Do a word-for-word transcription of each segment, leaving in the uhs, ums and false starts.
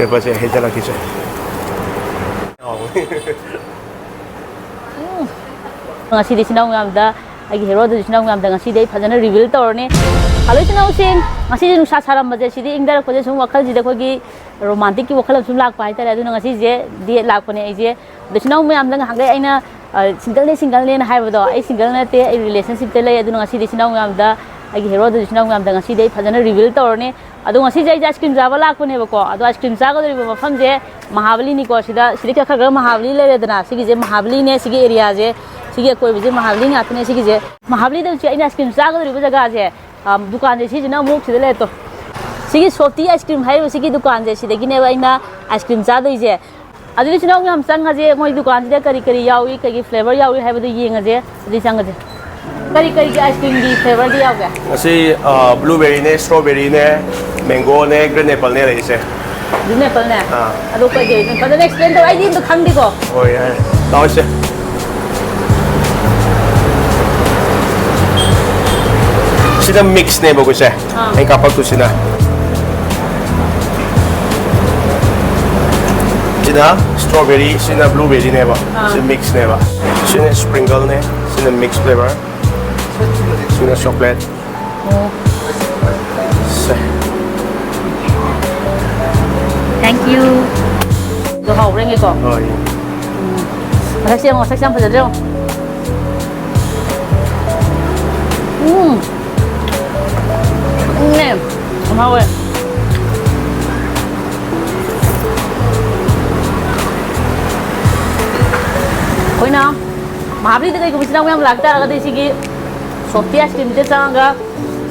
ꯄꯁꯦ ꯍꯩꯖꯜꯂꯛꯈꯤꯁꯦ꯫ ꯎꯝ꯫ ꯉꯁꯤꯗꯤ ꯏꯆꯤꯟ ꯏꯅꯥꯎ ꯃꯌꯥꯝꯗ, ꯑꯩꯒꯤ ꯍꯦꯔꯣꯗꯁꯨ ꯏꯆꯤꯟ ꯏꯅꯥꯎ ꯃꯌꯥꯝꯗ ꯉꯁꯤꯗꯤ ꯑꯩ ꯐꯖꯅ ꯔꯤꯚꯤꯜ ꯇꯧꯔꯅꯤ꯫ ꯍꯜꯂꯣ ꯏꯆꯤꯟ ꯏꯅꯥꯎꯁꯤꯡ, ꯉꯁꯤꯁꯦ ꯅꯨꯡꯁꯥ ꯁꯥꯔꯝꯕꯁꯦ ꯁꯤꯗꯤ ꯏꯪꯊꯔꯛꯄꯁꯦ ꯁꯨꯝ ꯋꯥꯈꯜꯁꯤꯗ ꯑꯩꯈꯣꯏꯒꯤ ꯔꯣꯃꯥꯟꯇꯤꯛꯀꯤ ꯋꯥꯈꯜ ꯑꯃ ꯁꯨꯝ ꯂꯥꯛꯄ ꯍꯥꯏꯇꯥꯔꯦ꯫ ꯑꯗꯨꯅ ꯉꯁꯤꯁꯦ ꯗꯦꯠ ꯂꯥꯛꯄꯅꯦ ꯑꯩꯁꯦ꯫ ꯑꯗꯣ ꯏꯆꯤꯟ ꯏꯅꯥꯎ ꯃꯌꯥꯝꯗ ꯉꯥꯏꯍꯥꯛꯈꯩ ꯑꯩꯅ, ꯑ, ꯁꯤꯡꯒꯜꯅꯦ, ꯁꯤꯡꯒꯜꯅꯦꯅ ꯍꯥꯏꯕꯗꯣ, ꯑꯩ ꯁꯤꯡꯒꯜ ꯅꯠꯇꯦ, ꯑꯩ ꯔꯤꯂꯦꯁꯟꯁꯤꯞꯇ ꯂꯩ꯫ ꯑꯗꯨꯅ ꯉꯁꯤꯗꯤ ꯏꯆꯤꯟ ꯏꯅꯥꯎ ꯃꯌꯥꯝꯗ, ꯑꯩꯒꯤ ꯍꯦꯔꯣꯗꯁꯨ ꯏꯆꯤꯟ ꯏꯅꯥꯎ ꯃꯌꯥꯝꯗ ꯉꯁꯤꯗꯤ ꯑꯩ ꯐꯖꯅ ꯔꯤꯚꯤꯜ ꯇꯧꯔꯅꯤ꯫ ꯑꯗꯣ ꯉꯁꯤꯁꯦ ꯑꯩꯁꯦ ꯑꯥꯏꯁ ꯀ꯭ꯔꯤꯝ ꯆꯥꯕ ꯂꯥꯛꯄꯅꯦꯕꯀꯣ꯫ ꯑꯗꯣ ꯑꯥꯏꯁ ꯀ꯭ꯔꯤꯝ ꯆꯥꯒꯗꯧꯔꯤꯕ ꯃꯐꯝꯁꯦ ꯃꯍꯥꯕꯂꯤꯅꯤꯀꯣ꯫ ꯁꯤꯗ, ꯁꯤꯗ ꯈꯔ ꯈꯔ ꯃꯍꯥꯕꯂꯤ ꯂꯩꯔꯦꯗꯅ꯫ ꯁꯤꯒꯤꯁꯦ ꯃꯍꯥꯕꯂꯤꯅꯦ, ꯁꯤꯒꯤ ꯑꯦꯔꯤꯌꯥꯁꯦ, ꯁꯤꯒꯤ ꯑꯀꯣꯏꯕꯁꯦ ꯃꯍꯥꯕꯂꯤ ꯉꯥꯛꯇꯅꯦ꯫ ꯁꯤꯒꯤꯁꯦ ꯃꯍꯥꯕꯂꯤꯗ ꯍꯧꯖꯤꯛ ꯑꯩꯅ ꯑꯥꯏꯁ ꯀ꯭ꯔꯤꯝ ꯆꯥꯒꯗꯧꯔꯤꯕ ꯖꯒꯥꯁꯦ, ꯑ, ꯗꯨꯀꯥꯟꯁꯦ ꯁꯤꯁꯤꯅ ꯑꯃꯨꯛ ꯁꯤꯗ ꯂꯩꯔꯦ ꯇꯣ꯫ ꯁꯤꯒꯤ ꯁꯣꯐꯇꯤ ꯑꯥꯏꯁ ꯀ꯭ꯔꯤꯝ ꯍꯥꯏꯔꯤꯕ ꯁꯤꯒꯤ ꯗꯨꯀꯥꯟꯁꯦ, ꯁꯤꯗꯒꯤꯅꯦꯕ ꯑꯩꯅ ꯑꯥꯏꯁ ꯀ꯭ꯔꯤꯝ ꯆꯥꯗꯣꯏꯁꯦ꯫ ꯑꯗꯨꯗꯤ ꯏꯆꯤꯟ ꯏꯅꯥꯎ ꯃꯌꯥꯝ ꯆꯪꯉꯁꯦ, ꯃꯣꯏ ꯗꯨꯀꯥꯟꯁꯤꯗ ꯀꯔꯤ ꯀꯔꯤ ꯌꯥꯎꯏ, ꯀꯔꯤ ꯐ꯭ꯂꯦꯕꯔ ꯌꯥꯎꯏ ꯍꯥꯏꯕꯗꯨ ꯌꯦꯡꯉꯁꯦ꯫ ꯑꯗꯨꯗꯤ ꯆꯪꯉꯁꯦ꯫ ꯀꯔꯤ ꯀꯔꯤꯒꯤ ꯑꯥꯏꯁ ꯀ꯭ꯔꯤꯝꯒꯤ ꯐ꯭ꯂꯦꯕꯔꯗꯤ ꯌꯥꯎꯒꯦ? ꯉꯁꯤ, ꯑ, ꯕ꯭ꯂꯨꯕꯦꯔꯤꯅꯦ, ꯁ꯭ꯇ꯭ꯔꯣꯕꯦꯔꯤꯅꯦ, ꯃꯦꯡꯒꯣꯅꯦ, ꯒ꯭ꯔꯤꯟ ꯑꯦꯄꯜꯅꯦ ꯂꯩꯔꯤꯁꯦ꯫ ꯒ꯭ꯔꯤꯟ ꯑꯦꯄꯜꯅꯦ? ꯑꯥ꯫ ꯑꯗꯣ ꯀꯩ ꯀꯩ, ꯐꯖꯅ ꯑꯦꯛꯁꯄ꯭ꯂꯦꯟ ꯇꯧꯔꯣ, ꯑꯩꯗꯤ ꯑꯝꯇ ꯈꯪꯗꯦꯀꯣ꯫ ꯍꯣꯏ, ꯌꯥꯏ꯫ ꯂꯥꯛꯑꯣꯁꯦ꯫ ꯁꯤꯅ ꯃꯤꯛꯁꯅꯦꯕꯀꯣ, ꯏꯆꯦ꯫ ꯑꯥ꯫ ꯑꯩ ꯀꯥꯞꯄꯛꯇꯣꯏꯁꯤꯅ꯫ ꯁꯤꯅ ꯁ꯭ꯇ꯭ꯔꯣꯕꯦꯔꯤ, ꯁꯤꯅ ꯕ꯭ꯂꯨꯕꯦꯔꯤꯅꯦꯕ꯫ ꯑꯥ꯫ ꯁꯤ ꯃꯤꯛꯁꯅꯦꯕ꯫ ꯁꯤꯅ ꯁ꯭ꯄ꯭ꯔꯤꯡꯒꯜꯅꯦ, ꯁꯤꯅ ꯃꯤꯛꯁ ꯐ꯭ꯂꯦꯕꯔ, ꯁꯤꯅ ꯆꯣꯀ꯭ꯂꯦꯠ꯫ ꯑꯣ꯫ ꯁꯦ꯫ Thank you. ꯑꯗꯣ ꯍꯥꯎꯕ꯭ꯔꯥ ꯌꯦꯡꯒꯦꯀꯣ? ꯍꯣꯏ꯫ ꯎꯝ꯫ ꯃꯁꯛꯁꯦ ꯌꯦꯡꯉꯣ, ꯃꯁꯛꯁꯦ ꯌꯥꯝ ꯐꯖꯗ꯭ꯔꯣ? ꯎꯝ꯫ ꯎꯝꯅꯦ꯫ ꯌꯥꯝ ꯍꯥꯎꯋꯦ꯫ ꯑꯩꯈꯣꯏꯅ ꯃꯍꯥꯕꯂꯤꯗ ꯀꯩꯒꯨꯝꯕ ꯏꯆꯤꯟ ꯏꯅꯥꯎ ꯃꯌꯥꯝ ꯂꯥꯛꯇꯥꯔꯒꯗꯤ ꯁꯤꯒꯤ ꯁꯣꯐꯇꯤ ꯑꯥꯏꯁ ꯀ꯭ꯔꯤꯝꯁꯦ ꯆꯪꯉꯒ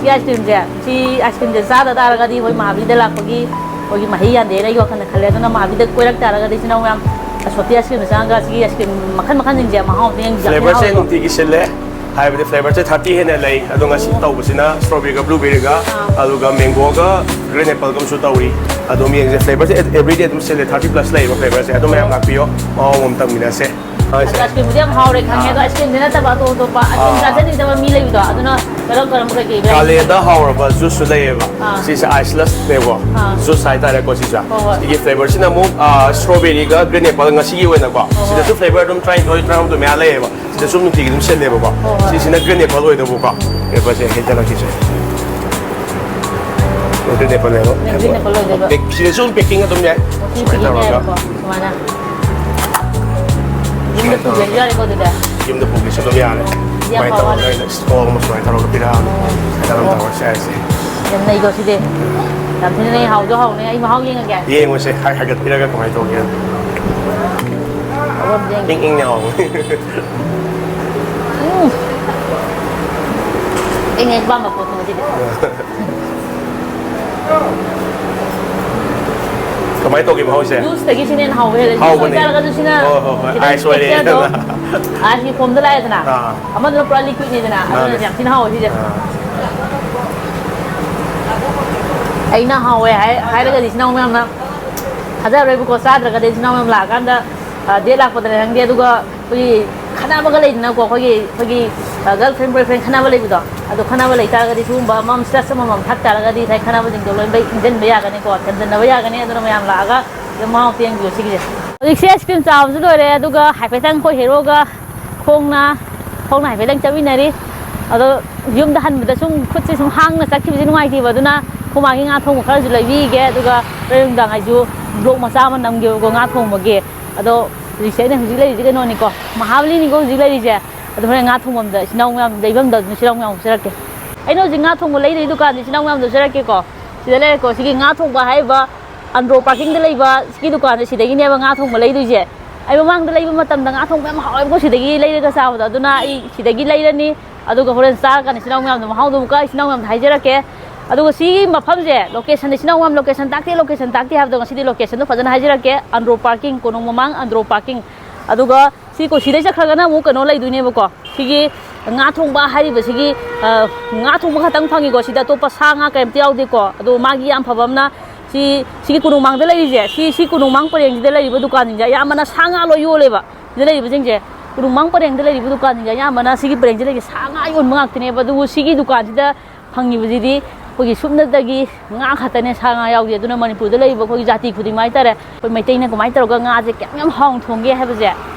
ꯁꯤ ꯑꯥꯏꯁ ꯀ꯭ꯔꯤꯝꯁꯦ, ꯁꯤ ꯑꯥꯏꯁ ꯀ꯭ꯔꯤꯝꯁꯦ ꯆꯥꯗ ꯇꯥꯔꯒꯗꯤ ꯑꯩꯈꯣꯏ ꯃꯍꯥꯕꯂꯤꯗ ꯂꯥꯛꯄꯒꯤ ꯑꯩꯈꯣꯏꯒꯤ ꯃꯍꯩ ꯌꯥꯟꯗꯦꯅ ꯑꯩꯒꯤ ꯋꯥꯈꯜꯗ ꯈꯜꯂꯦ꯫ ꯑꯗꯨꯅ ꯃꯍꯥꯕꯂꯤꯗ ꯀꯣꯏꯔꯛ ꯇꯥꯔꯒꯗꯤ ꯏꯆꯤꯟ ꯏꯅꯥꯎ ꯃꯌꯥꯝ ꯁꯣꯐꯇꯤ ꯑꯥꯏꯁ ꯀ꯭ꯔꯤꯝꯗ ꯆꯪꯉꯒ ꯁꯤꯒꯤ ꯑꯥꯏꯁ ꯀ꯭ꯔꯤꯝ ꯃꯈꯜ ꯃꯈꯜꯁꯤꯡꯁꯦ ꯃꯍꯥꯎ ꯑꯝꯇ ꯌꯦꯡ-, ꯐ꯭ꯂꯦꯕꯔꯁꯦ ꯌꯦꯡꯍꯧꯔꯣ꯫ ꯅꯨꯡꯇꯤꯒꯤ ꯁꯤꯜꯂꯦ꯫ ꯍꯥꯏꯕꯗꯤ ꯐ꯭ꯂꯦꯕꯔꯁꯦ ꯊꯥꯔꯇꯤ ꯍꯦꯟꯅ ꯂꯩ꯫ ꯑꯗꯣ ꯉꯁꯤ ꯇꯧꯕꯁꯤꯅ ꯁ꯭ꯇ꯭ꯔꯣꯕꯦꯔꯤꯒ ꯕ꯭ꯂꯨꯕꯦꯔꯤꯒ, ꯑꯥ꯫ ꯑꯗꯨꯒ ꯃꯦꯡꯒꯣꯒ ꯒ꯭ꯔꯤꯟ ꯑꯦꯄꯜꯒ ꯑꯃꯁꯨ ꯇꯧꯔꯤ꯫ ꯑꯗꯨꯝ ꯌꯦꯡꯁꯦ, ꯐ꯭ꯂꯦꯕꯔꯁꯦ ꯑꯦ-, ꯑꯦꯕ꯭ꯔꯤꯗꯦ ꯑꯗꯨꯝ ꯁꯤꯜꯂꯦ, ꯊꯥꯔꯇꯤ ꯄ꯭ꯂꯁ ꯂꯩꯌꯦꯕ ꯐ꯭ꯂꯦꯕꯔꯁꯦ꯫ ꯑꯗꯨꯝ ꯃꯌꯥꯝ ꯂꯥꯛꯄꯤꯌꯣ, ꯃꯍꯥꯎ ꯑꯃ ꯇꯪꯃꯤꯟꯅꯁꯦ꯫ ꯍꯣꯏ, ꯁꯦ꯫ ꯑꯗꯣ ice cream ꯕꯨꯗꯤ ꯌꯥꯝ ꯍꯥꯎꯔꯦ ꯈꯪꯉꯦ, ꯑꯗꯣ ꯑꯥ꯫ Ice cream ꯗꯤ ꯅꯠꯇꯕ ꯑꯇꯣꯞ ꯑꯇꯣꯞꯄ ice cream ꯑꯥ꯫ ꯆꯥꯖꯅꯤꯡꯗꯕ ꯃꯤ ꯂꯩꯕꯗꯣ, ꯑꯗꯨꯅ ꯀꯔꯝ ꯀꯔꯝꯕ ꯀꯩꯀꯩ ꯂꯩ? ꯀꯥꯂꯦꯟꯗ ꯍꯥꯎꯔꯕ juice ꯁꯨ ꯂꯩꯌꯦꯕ꯫ ꯑꯥ꯫ ꯁꯤꯁꯦ ice ꯂꯁꯅꯦꯀꯣ꯫ ꯑꯥ꯫ Juice ꯍꯥꯏꯇꯥꯔꯦꯀꯣ ꯁꯤꯁꯦ꯫ ꯍꯣꯏ, ꯍꯣꯏ꯫ ꯁꯤꯒꯤ flavour ꯁꯤꯅ ꯑꯃꯨꯛ, ꯑꯥ, strawberry ꯒ green apple ꯉꯁꯤꯒꯤ ꯑꯣꯏꯅꯀꯣ꯫ ꯍꯣꯏ, ꯍꯣꯏ꯫ ꯁꯤꯗꯁꯨ flavour ꯑꯗꯨꯝ ꯇꯔꯥꯅꯤꯊꯣꯏ, ꯇꯔꯥꯍꯨꯝꯗꯣꯏ ꯃꯌꯥ ꯂꯩꯌꯦꯕ꯫ ꯁꯤꯗꯁꯨ ꯅꯨꯡꯇꯤꯒꯤ ꯑꯗꯨꯝ ꯁꯤꯜꯂꯦꯕꯀꯣ꯫ ꯍꯣꯏ, ꯍꯣꯏ꯫ ꯁꯤꯁꯤꯅ green apple ꯑꯣꯏꯗꯧꯕꯀꯣ꯫ Apple ꯁꯦ ꯍꯦꯛꯇ ꯂꯧꯈꯤꯁꯦ꯫ Green apple ꯅꯦꯕ꯫ Green apple ꯑꯣꯏꯗꯣꯏꯕ꯫ Pack-, ꯁꯤꯗꯁꯨ ꯑꯗꯨꯝ packing ꯑꯗꯨꯝ ꯌꯥꯏ꯫ ꯁꯤ square ꯄꯤꯛꯀꯤꯡ ꯇꯧꯔꯒ꯫ ꯌꯥꯏꯕꯀꯣ, ꯁꯨꯃꯥꯏꯅ꯫ ꯌꯨꯝꯗ ꯁꯨꯃꯥꯏꯅ ꯄꯨꯈꯤꯕꯁꯨ ꯇꯧꯔꯒ꯫ ꯌꯥꯔꯦꯀꯣ, ꯑꯗꯨꯗꯤ? ꯌꯨꯝꯗ ꯄꯨꯈꯤꯁꯨ ꯑꯗꯨꯝ ꯌꯥꯔꯦ꯫ ꯌꯥꯝ ꯁꯨꯃꯥꯏꯅ ꯐꯕ ꯇꯧꯔꯒ ꯋꯥꯅꯤ꯫ ꯑꯩꯅ store ꯑꯃ ꯁꯨꯃꯥꯏꯅ ꯇꯧꯔꯒ ꯄꯤꯔꯛꯑꯕꯅꯤ꯫ ꯑꯣ꯫ ꯁꯨꯃꯥꯏꯅ ꯑꯗꯨꯝ ꯑꯣ꯫ ꯇꯧꯔ ꯆꯥꯔꯁꯦ꯫ ꯌꯥꯝ ꯅꯩꯀꯣ ꯁꯤꯗꯤ꯫ ꯌꯥꯝ ꯊꯤꯅ ꯅꯩ, ꯍꯥꯎꯁꯨ ꯍꯥꯎꯅꯤ꯫ ꯑꯩ ꯃꯍꯥꯎ ꯌꯦꯡꯉꯒꯦ꯫ ꯌꯦꯡꯉꯨꯁꯦ, ꯍꯥꯏ-, ꯍꯥꯏꯒꯠꯄꯤꯔꯒ ꯀꯃꯥꯏꯅ ꯇꯧꯒꯦ꯫ ꯑꯑꯣꯟꯕꯁꯦ ꯌꯦꯡꯒꯦ꯫ ꯏꯪ ꯏꯪ ꯂꯥꯎꯋꯦ꯫ ꯎꯝ꯫ ꯑꯩꯅ ꯍꯦꯛ ꯄꯥꯝꯕ ꯄꯣꯠꯇꯨꯅꯤ ꯁꯤꯗꯤ꯫ ꯀꯃꯥꯏꯅ ꯇꯧꯒꯦ ꯃꯍꯥꯎꯁꯦ? Juice ꯇꯒꯤ ꯁꯤꯅ ꯍꯦꯟꯅ ꯍꯥꯎꯕ ꯍꯦꯜꯂꯦ꯫ Juice ꯍꯥꯎꯕꯅꯦ꯫ ꯑꯣꯏꯇꯥꯔꯒꯁꯨ ꯁꯤꯅ ꯍꯣꯏ, ꯍꯣꯏ, ꯍꯣꯏ꯫ Ice ꯈꯤꯇꯪ ꯑꯣꯏꯔꯦ꯫ Texture ꯗꯣ ice ꯀꯤ form ꯗ ꯂꯥꯛꯑꯦꯗꯅ꯫ ꯑꯥ꯫ ꯑꯃꯗꯨꯅ ꯄꯨꯔꯥ liquid ꯅꯤꯗꯅ꯫ ꯑꯗꯨꯅ ꯃꯥꯅꯦ꯫ ꯌꯥꯝ ꯊꯤꯅ ꯍꯥꯎꯋꯦ ꯁꯤꯁꯦ꯫ ꯑꯥ꯫ ꯑꯩꯅ ꯍꯥꯎꯋꯦ ꯍꯥꯏ-, ꯍꯥꯏꯔꯒꯗꯤ ꯏꯆꯤꯟ ꯏꯅꯥꯎ ꯃꯌꯥꯝꯅ ꯊꯥꯖꯔꯔꯣꯏꯕꯀꯣ, ꯆꯥꯗ꯭ꯔꯒꯗꯤ ꯏꯆꯤꯟ ꯏꯅꯥꯎ ꯃꯌꯥꯝ ꯂꯥꯛꯑꯀꯥꯟꯗ, ꯑ, date ꯂꯥꯛꯄꯗꯅꯦ ꯈꯪꯗꯦ, ꯑꯗꯨꯒ ꯑꯩꯈꯣꯏꯒꯤ ꯈꯠꯅꯕꯒ ꯂꯩꯗꯅꯀꯣ, ꯑꯩꯈꯣꯏꯒꯤ, ꯑꯩꯈꯣꯏꯒꯤ, ꯑ, girlfriend boyfriend ꯈꯠꯅꯕ ꯂꯩꯕꯗꯣ, ꯑꯗꯣ ꯈꯠꯅꯕ ꯂꯩ ꯇꯥꯔꯒꯗꯤ ꯁꯤꯒꯨꯝꯕ ꯑꯃꯃꯝ, juice ꯑꯃꯃꯝ ꯊꯛ ꯇꯥꯔꯒꯗꯤ ꯉꯁꯥꯏ ꯈꯠꯅꯕꯁꯤꯡꯗꯣ ꯂꯣꯏꯅꯃꯛ ꯏꯪꯁꯤꯟꯕ ꯌꯥꯒꯅꯤꯀꯣ, ꯊꯦꯝꯖꯤꯟꯅꯕ ꯌꯥꯒꯅꯤ꯫ ꯑꯗꯨꯅ ꯃꯌꯥꯝ ꯂꯥꯛꯑꯒ ꯑꯗꯨꯝ ꯃꯍꯥꯎ ꯑꯝꯇ ꯌꯦꯡꯕꯤꯌꯨ ꯁꯤꯒꯤꯁꯦ꯫ ꯍꯧꯖꯤꯛꯁꯦ ice cream ꯆꯥꯕꯁꯨ ꯂꯣꯏꯔꯦ, ꯑꯗꯨꯒ ꯍꯥꯏꯐꯦꯠꯇꯪ ꯑꯩꯈꯣꯏ ꯍꯦꯔꯣꯒ ꯈꯣꯡꯅ, ꯈꯣꯡꯅ ꯍꯥꯏꯐꯦꯠꯇꯪ ꯆꯠꯃꯤꯟꯅꯔꯤ꯫ ꯑꯗꯣ ꯌꯨꯝꯗ ꯍꯟꯕꯗ ꯁꯨꯝ ꯈꯨꯠꯁꯦ ꯁꯨꯝ ꯍꯥꯡꯅ ꯆꯠꯈꯤꯕꯁꯦ ꯅꯨꯡꯉꯥꯏꯇꯦꯕ, ꯑꯗꯨꯅ ꯑꯩꯈꯣꯏ ꯃꯥꯒꯤ ꯉꯥ ꯊꯣꯡꯕ ꯈꯔꯁꯨ ꯂꯩꯕꯤꯒꯦ, ꯑꯗꯨꯒ ꯍꯣꯔꯦꯟ ꯅꯨꯡꯗꯥꯡ ꯑꯩꯁꯨ vlog ꯃꯆꯥ ꯑꯃ ꯅꯝꯒꯦꯕꯀꯣ, ꯉꯥ ꯊꯣꯡꯕꯒꯤ꯫ ꯑꯗꯣ ꯍꯧꯖꯤꯛꯁꯦ, ꯑꯩꯅ ꯍꯧꯖꯤꯛ ꯂꯩꯔꯤꯁꯦ ꯀꯩꯅꯣꯅꯤꯀꯣ, ꯃꯍꯥꯕꯂꯤꯅꯤꯀꯣ ꯍꯧꯖꯤꯛ ꯂꯩꯔꯤꯁꯦ꯫ ꯑꯗꯣ ꯍꯣꯔꯦꯟ ꯉꯥ ꯊꯣꯡꯐꯝꯗ ꯏꯆꯤꯟ ꯏꯅꯥꯎ ꯃꯌꯥꯝ ꯂꯩꯐꯝꯗꯣ ꯑꯗꯨꯝ ꯏꯆꯤꯟ ꯏꯅꯥꯎ ꯃꯌꯥꯝ ꯎꯠꯆꯔꯛꯀꯦ꯫ ꯑꯩꯅ ꯍꯧꯖꯤꯛ ꯉꯥ ꯊꯣꯡꯕ ꯂꯩꯔꯤ ꯗꯨꯀꯥꯟꯁꯦ ꯏꯆꯤꯟ ꯏꯅꯥꯎ ꯃꯌꯥꯝꯗꯣ ꯎꯠꯆꯔꯛꯀꯦꯀꯣ꯫ ꯁꯤꯗ ꯂꯩꯔꯦꯀꯣ, ꯁꯤꯒꯤ ꯉꯥ ꯊꯣꯡꯕ ꯍꯥꯏꯔꯤꯕ ꯑꯟꯗ꯭ꯔꯣ parking ꯗ ꯂꯩꯕ ꯁꯤꯒꯤ ꯗꯨꯀꯥꯟꯁꯦ, ꯁꯤꯗꯒꯤꯅꯦꯕ ꯉꯥ ꯊꯣꯡꯕ ꯂꯩꯗꯣꯏꯁꯦ꯫ ꯑꯩ ꯃꯃꯥꯡꯗ ꯂꯩꯕ ꯃꯇꯝꯗ ꯉꯥ ꯊꯣꯡꯕ ꯌꯥꯝ ꯍꯥꯎꯋꯦꯕꯀꯣ, ꯁꯤꯗꯒꯤ ꯂꯩꯔꯒ ꯆꯥꯕꯗꯣ꯫ ꯑꯗꯨꯅ ꯑꯩ ꯁꯤꯗꯒꯤ ꯂꯩꯔꯅꯤ, ꯑꯗꯨꯒ ꯍꯣꯔꯦꯟ ꯆꯥꯔꯀꯥꯟꯗ ꯏꯆꯤꯟ ꯏꯅꯥꯎ ꯃꯌꯥꯝꯗꯣ ꯃꯍꯥꯎꯗꯣ ꯑꯃꯨꯛꯀ ꯏꯆꯤꯟ ꯏꯅꯥꯎ ꯃꯌꯥꯝꯗ ꯍꯥꯏꯖꯔꯛꯀꯦ꯫ ꯑꯗꯨꯒ ꯁꯤꯒꯤ ꯃꯐꯝꯁꯦ, location ꯗ ꯏꯆꯤꯟ ꯏꯅꯥꯎ ꯃꯌꯥꯝ location ꯇꯥꯛꯇꯦ, location ꯇꯥꯛꯇꯦ ꯍꯥꯏꯕꯗꯣ ꯉꯁꯤꯗꯤ location ꯗꯣ ꯐꯖꯅ ꯍꯥꯏꯖꯔꯛꯀꯦ꯫ ꯑꯟꯗ꯭ꯔꯣ parking, ꯀꯣꯅꯨꯡ ꯃꯃꯥꯡ ꯑꯟꯗ꯭ꯔꯣ parking꯫ ꯑꯗꯨꯒ ꯁꯤ ꯀꯣ-, ꯁꯤꯗꯩ ꯆꯠꯈ꯭ꯔꯒꯅ ꯑꯃꯨꯛ ꯀꯩꯅꯣ ꯂꯩꯗꯣꯏꯅꯦꯕꯀꯣ꯫ ꯁꯤꯒꯤ ꯉꯥ ꯊꯣꯡꯕ ꯍꯥꯏꯔꯤꯕꯁꯤꯒꯤ, ꯑ, ꯉꯥ ꯊꯣꯡꯕ ꯈꯛꯇꯪ ꯐꯪꯉꯤꯀꯣ꯫ ꯁꯤꯗ ꯑꯇꯣꯞꯄ ꯁꯥ ꯉꯥ ꯀꯩꯝꯇ ꯌꯥꯎꯗꯦꯀꯣ꯫ ꯑꯗꯣ ꯃꯥꯒꯤ ꯌꯥꯝ ꯐꯕ ꯑꯃꯅ ꯁꯤ, ꯁꯤꯒꯤ ꯀꯣꯅꯨꯡ ꯃꯥꯡꯗ ꯂꯩꯔꯤꯁꯦ, ꯁꯤ, ꯁꯤ ꯀꯣꯅꯨꯡ ꯃꯥꯡ ꯄꯔꯦꯡꯁꯤꯗ ꯂꯩꯔꯤꯕ ꯗꯨꯀꯥꯟꯁꯤꯡꯁꯦ ꯑꯌꯥꯝꯕꯅ ꯁꯥ ꯉꯥ ꯂꯣꯏ ꯌꯣꯜꯂꯦꯕ꯫ ꯁꯤꯗ ꯂꯩꯔꯤꯕꯁꯤꯡꯁꯦ, ꯀꯣꯅꯨꯡꯃꯥꯡ ꯄꯔꯦꯡꯗ ꯂꯩꯔꯤꯕ ꯗꯨꯀꯥꯟꯁꯤꯡꯁꯦ ꯑꯌꯥꯝꯕꯅ ꯁꯤꯒꯤ ꯄꯔꯦꯡꯁꯤꯗ ꯂꯩꯔꯤꯁꯦ ꯁꯥ ꯉꯥ ꯌꯣꯟꯕ ꯉꯥꯛꯇꯅꯦꯕ꯫ ꯑꯗꯨꯕꯨ ꯁꯤꯒꯤ ꯗꯨꯀꯥꯟꯁꯤꯗ ꯐꯪꯉꯤꯕꯁꯤꯗꯤ ꯑꯩꯈꯣꯏꯒꯤ ꯁꯨꯞꯅꯇꯒꯤ ꯉꯥ ꯈꯛꯇꯅꯦ, ꯁꯥ ꯉꯥ ꯌꯥꯎꯗꯦ꯫ ꯑꯗꯨꯅ ꯃꯅꯤꯄꯨꯔꯗ ꯂꯩꯔꯤꯕ ꯑꯩꯈꯣꯏꯒꯤ ꯖꯥꯇꯤ ꯈꯨꯗꯤꯡꯃꯛ ꯍꯥꯏꯇꯥꯔꯦ, ꯑꯩꯈꯣꯏ ꯃꯩꯇꯩꯅ ꯀꯃꯥꯏꯅ ꯇꯧꯔꯒ ꯉꯥꯁꯦ ꯀꯌꯥꯝ ꯌꯥꯝ ꯍꯥꯎꯅ ꯊꯣꯡꯒꯦ ꯍꯥꯏꯕꯁꯦ